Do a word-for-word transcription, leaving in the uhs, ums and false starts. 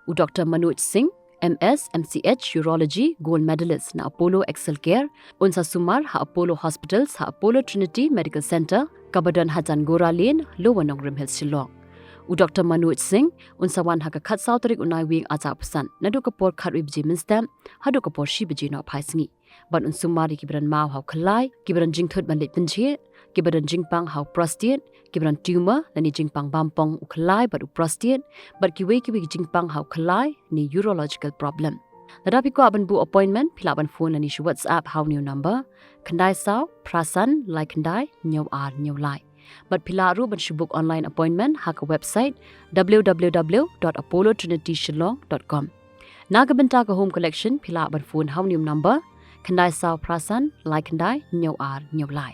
U Dr Manoj Singh, M S, M C H, Urology, Gold Medalist na Apollo Excel Care, un sa sumar ha Apollo Hospitals, ha Apollo Trinity Medical Centre, kaba don ha Jangora Lane, Lower Nongrim Hills, Shillong. U Dr Manoj Singh un sa wan ha ka khatsaw tarik u Naiwieng arhajar arphew san, naduh ka por khatwei baje mynstep haduh ka por shi baje nohphai sngi. Bad un sumar ïa kiba don maw ha u khyllai, kiba don jingthut ban leit pynjhieh, kiba don jingpang ha u prostate, kiba don tumor lane jingpang bampong u khyllai bad u prostate, bad kiwei kiwei ki jingpang ha u khyllai ne urological problem. Lada phi kwah ban book appointment, phi lah ban phone lane shu WhatsApp ha une u number: khyndai saw phra san lai khyndai hynñiew ar hynñiew lai. Bad phi lah ruh ban shu book online appointment ha ka website w w w dot apollo trinity shillong dot com. Na ka bynta ka home collection, phi lah ban phone ha une u number: khyndai saw phra san lai khyndai hynñiew ar hynñiew lai.